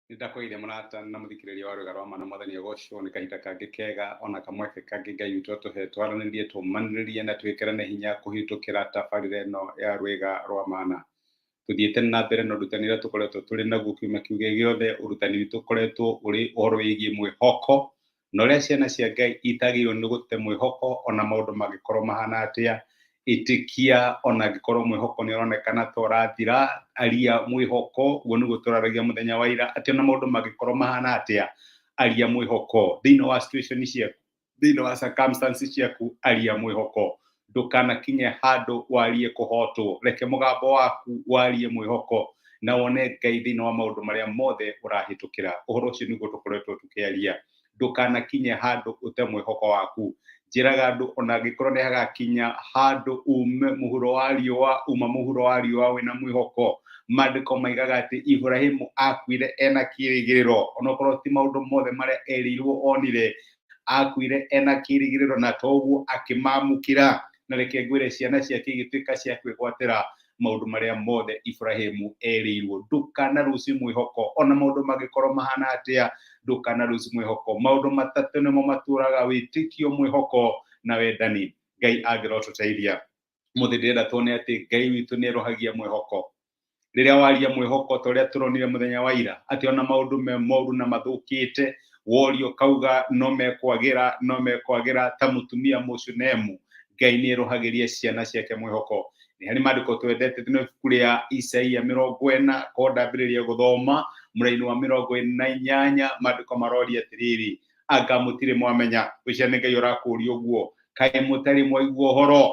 Nĩndakũgeithia mũrata na mũthikĩrĩria wa Rwĩga rwa Ma na Mwathani agocwo nĩ kahinda kangĩ kega ona kamweke kangĩ Ngai witũ atũhe twaranĩrie tũmanĩrĩrie na twĩkĩrane hinya kũhĩtũkĩra tabarĩra ĩno ya Rwĩga rwa Mana. Tũthiĩte na mbere na ũrutani ũrĩa tũkoretwo tũrĩ naguo kiumia kĩu gĩothe, ũrutani witũ ũkoretwo ũrĩ ũhoro wĩgiĩ mwĩhoko na ũrĩa ciana cia Ngai itagĩrĩirwo nĩ gũte mwĩhoko ona maũndũ mangĩkorwo mahana atĩa. Ĩtĩkia ona angĩkorwo mwĩhoko nĩ ũronekana ta ũrathira, aria mwĩhoko, ũguo nĩguo tũraragia mũthenya wa ira, atĩ ona maũndũ mangĩkorwo mahana atĩa, aria mwĩhoko. Thĩinĩ wa situation ciaku, thĩinĩ wa circumstances ciaku, aria mwĩhoko. Ndũkanakinye handũ warie kũhotwo, reke mũgambo waku warie mwĩhoko na wone Ngai thĩinĩ wa maũndũ marĩa mothe ũrahĩtũkĩra. Ũhoro ũcio nĩguo tũkoretwo tũkĩaria. Ndũkanakinye handũ ũte mwĩhoko waku. Njĩraga andũ ona angĩkorwo nĩ hagakinya handũ ume mũhuro wa riũa, uma mũhuro wa riũa wĩna mwĩhoko. Maandĩko maigaga atĩ Iburahĩmu akuire ena kĩrĩgĩrĩro, onokorwo ti maũndũ mothe marĩa erĩirwo onire, akuire ena kĩrĩgĩrĩro na toguo akĩmamũkĩra. Na reke ngwĩre ciana ciake igĩtuĩka cia kwĩgwatĩra maũndũ marĩa mothe Iburahĩmu erĩirwo. Ndũkana lose mwĩhoko ona maũndũ mangĩkorwo mahana atĩa, ndũkana lose mwĩhoko. Maũndũ matatũ nĩmo matũraga wĩtĩkio, mwĩhoko na wendani. Ngai angĩrotũteithia. Mũthĩ ndĩrenda tuone atĩ Ngai witũ nĩ erũhagia mwĩhoko. Rĩrĩa waria mwĩhoko ta ũrĩa tũronire mũthenya wa ira, atĩ ona maũndũ me moru na mathũkĩte, worio kauga no mekwagĩra, no mekwagĩra ta mũtumia Mũshunemu, Ngai nĩ erũhagĩria ciana ciake mwĩhoko. Nĩ harĩ maandĩko twendete nĩ ibuku rĩa Isaia 40, korwo ndambĩrĩria gũthoma mũraini wa 48, maandĩko maroria atĩrĩrĩ, anga mũtirĩ mwamenya? Ũcio nĩ Ngai ũrakũria ũguo, kaĩ mũtarĩ mwaigua ũhoro?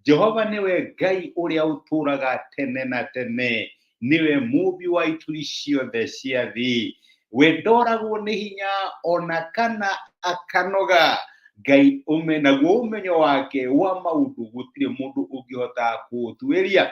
Jehova nĩwe Ngai ũrĩa ũtũũraga tene na tene, nĩwe mũũmbi wa ituri ciothe cia thĩ. We ndoragwo nĩ hinya ona kana akanoga. Ngai ũme, naguo ũmenyo wake wa maũndũ gũtirĩ mũndũ ũngĩhota kũũtuĩria.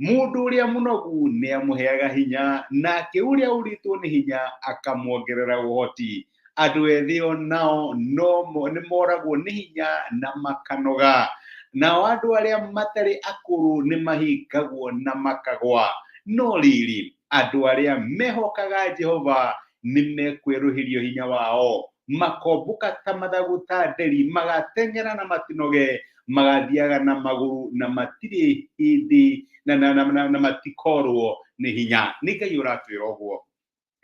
Mũndũ ũrĩa mũnogu nĩ amũheaga hinya, nake ũrĩa ũrĩtwo nĩ hinya akamuongerera ũhoti. Andũ ethĩ o nao no nĩ moragwo nĩ hinya na makanoga, nao andũ arĩa matarĩ akũrũ nĩ mahĩngagwo na makagwa. No rĩrĩ, andũ arĩa mehokaga Jehova nĩ mekwerũhĩrio hinya wao, makombũka ta mathagu ta nderi, magateng'era na matinoge, magathiaga na magũrũ na matirĩ hĩndĩ na, na, na, na, na matikorwo nĩ hinya. Nĩ Ngai ũratwĩra ũguo.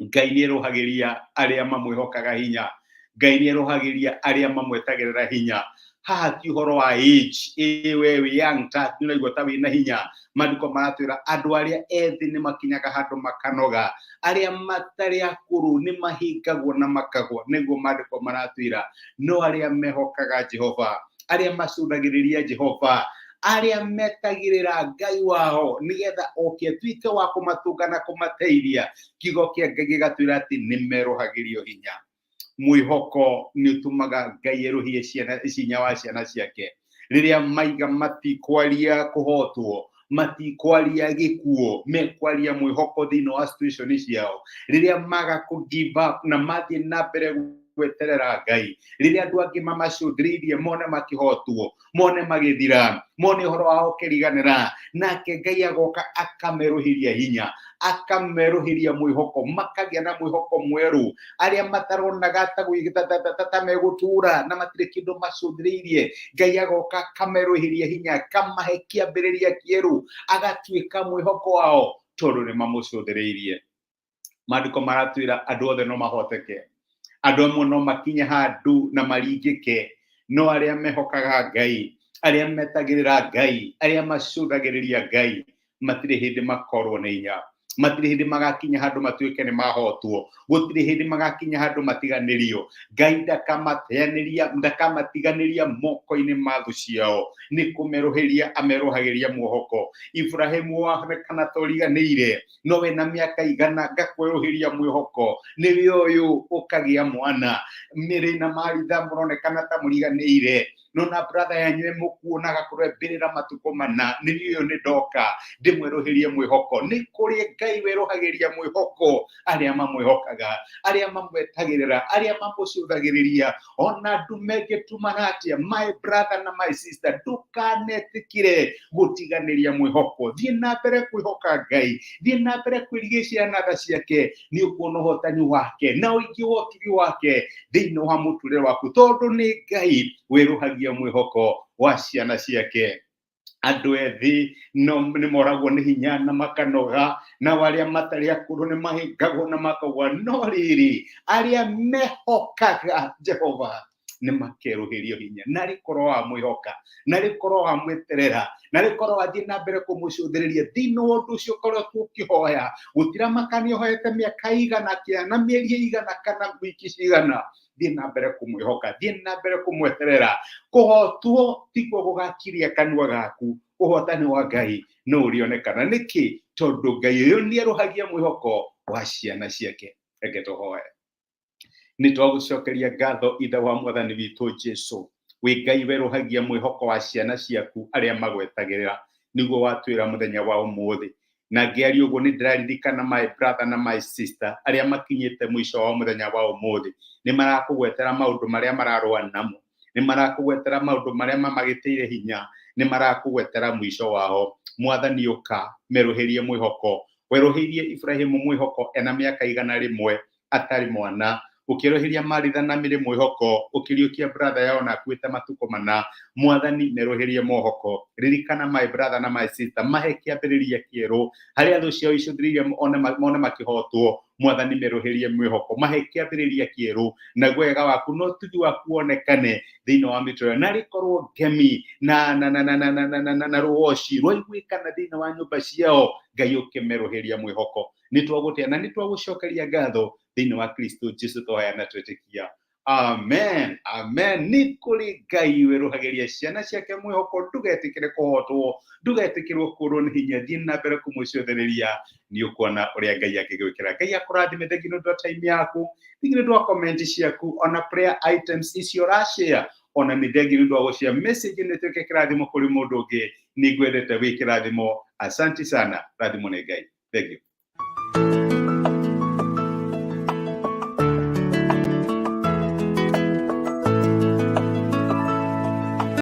Ngai nĩ erũhagĩria arĩa mamwĩhokaga hinya. Ngai nĩ erũhagĩria arĩa mamwetagĩrĩra hinya. Haha ti ũhoro wa age, ĩ we wĩ young ta nĩ ũraigua ta wĩna hinya. Maandĩko maratwĩra andũ arĩa ethĩ nĩ makinyaga handũ makanoga, arĩa matarĩ akũrũ nĩ mahĩngagwo na makagwa, nĩguo maandĩko maratwĩra. No arĩa mehokaga Jehova, arĩa macũthagĩrĩria Jehova, arĩa metagĩrĩra Ngai wao nĩgetha oke atuĩke wa kũmatũnga na kũmateithia, kiugo kĩa Ngai gĩgatwĩra atĩ nĩ merũhagĩrio hinya. Mwĩhoko nĩ ũtũmaga Ngai erũhie ciana, hinya wa ciana ciake. Rĩrĩa maiga matikwaria kũhotwo, matikwaria gĩkuũ, mekwaria mwĩhoko thĩinĩ wa situation ciao. Rĩrĩa maga kũ give up na mathiĩ na mbere gweterera Ngai, rĩrĩa andũ angĩ mamacũthĩrĩirie mone makĩhotwo, mone magĩthira, mone ũhoro wao ũkĩriganĩra, nake Ngai agoka akamerũhĩria hinya, akamerũhĩria mwĩhoko, makagĩa na mwĩhoko mwerũ. Arĩa mataronaga ta megũtũra na matirĩ kĩndũ macũthĩrĩirie, Ngai agoka akamerũhĩria hinya, akamahe kĩambĩrĩria kĩerũ, agatuĩka mwĩhoko wao tondũ nĩ mamũcũthĩrĩirie. Maandĩko maratwĩra andũ othe no mahoteke, andũ amwe no makinye handũ na maringĩke, no arĩa mehokaga Ngai, arĩa metagĩrĩra Ngai, arĩa macũthagĩrĩria Ngai, matirĩ hĩndĩ makorwo nĩ hinya, matirĩ hĩndĩ magakinya handũ matuĩke nĩ mahotwo, gũtirĩ hĩndĩ magakinya handũ matiganĩrio. Ngai ndakamateanĩria, ndakamatiganĩria moko-inĩ ma thũ ciao, nĩ kũmerũhĩria amerũhagĩria mwĩhoko. Iburahĩmu wonekana ta ũriganĩire, no wĩna mĩaka igana ngakwerũhĩria mwĩhoko, nĩwe ũyũ ũkagĩa mwana. Mĩrĩ na Maritha mũronekana ta mũriganĩire, No na brother yanyu ĩ mũkuũ na agakorwo embĩrĩra matukũ mana, nĩ niĩ ũyũ nĩ ndoka ndĩmwerũhĩrie mwĩhoko. Nĩ kũrĩ Ngai werũhagĩria mwĩhoko arĩa mamwĩhokaga, arĩa mamwetagĩrĩra, arĩa mamũcũthagĩrĩria. Ona ndume ĩngĩtumana atĩa, my brother na my sister, ndũkanetĩkĩre gũtiganĩria mwĩhoko. Thiĩ na mbere kwĩhoka Ngai, thiĩ na mbere kwĩrigĩcĩra na tha ciake, nĩ ũkuona ũhotani wake na ũingĩ wa ũtugi wake thĩinĩ wa mũtũrĩre waku, tondũ nĩ Ngai wĩrũhagia mwĩhoko wa ciana ciake. Andũ ethĩ no nĩ moragwo nĩ hinya na makanoga, nao arĩa matarĩ akũrũ nĩ mahĩngagwo na makagwa, no rĩrĩ, arĩa mehokaga Jehova nĩ makerũhĩrio hinya. Narĩ korwo wamwĩhoka, narĩ korwo wamweterera, narĩ korwo wathiĩ na mbere kũmũcũthĩrĩria thĩinĩ wa ũndũ ũcio ũkoretwo ũkĩhoya, gũtiramakania ũhoete mĩaka igana kĩa na mĩeri igana kana wiki cigana, thiĩ na mbere kũmwĩhoka, thiĩ na mbere kũmweterera. Kũhotwo tikuo gũgakiria kanua gaku, ũhotani wa Ngai no ũrĩonekana. Nĩkĩ? Tondũ Ngai ũyũ nĩ erũhagia mwĩhoko wa ciana ciake. Reke tũhoe. Nĩ twagũcokeria ngatho Ithe wa Mwathani witũ Jesu, wĩ Ngai werũhagia mwĩhoko wa ciana ciaku arĩa magwetagĩrĩra, nĩguo watwĩra mũthenya wa ũmũthĩ. Na ngĩaria ũguo nĩ ndĩraririkana my brother na my sister arĩa makinyĩte mũico wa mũthenya wa ũmũthĩ, nĩ marakũgwetera maũndũ marĩa mararũa namo, nĩ marakũgwetera maũndũ marĩa mamagĩtĩire hinya, nĩ marakũgwetera mũico wao. Mwathani ũka merũhĩrie mwĩhoko. Werũhĩirie Ibrahimu mwĩhoko ena mĩaka 100 atarĩ mwana, ũkĩerũhĩria Maritha na Mary mwĩhoko, ũkĩriũkia brother yao na akuĩte matukũ mana. Mwathani merũhĩrie mohoko. Ririkana my brother na my sister, mahe kĩambĩrĩria kĩerũ harĩa thũ ciao icũthĩrĩirie mone makĩhotwo. Mwathani merũhĩrie mwĩhoko, mahe kĩambĩrĩria kĩerũ, naguo wega waku na ũtugi waku wonekane thĩinĩ wa mĩtũrĩre. Na rĩkorwo ngemi na na na na na na na na na na rũgoci rwaiguĩkana thĩinĩ wa nyũmba ciao, Ngai ũkĩmerũhĩria mwĩhoko. Nĩ twagũtĩa na nĩ twagũcokeria ngatho thĩinĩ wa Kristo Jesu twahoya na twetĩkia, amen, amen. Nĩ kũrĩ Ngai wĩrũhagĩria ciana ciake mwĩhoko. Ndũgetĩkĩre kũhotwo, ndũgetĩkĩrwo kũrwo nĩ hinya, thiĩ na mbere kũmũcũthĩrĩria, nĩ ũkuona ũrĩa Ngai angĩgwĩkĩra. Ngai akũrathime. Thengi nĩ ũndũ wa time yaku, thengi nĩ ũndũ wa comment ciaku, ona prayer items icio ũrashare, ona nĩ thengi nĩ ũndũ wa gũshare message nĩ ĩtuĩke kĩrathimo kũrĩ mũndũ ũngĩ. Nĩ ngwendete, wĩ kĩrathimo. Asante sana, rathimo nĩ Ngai. Thank you.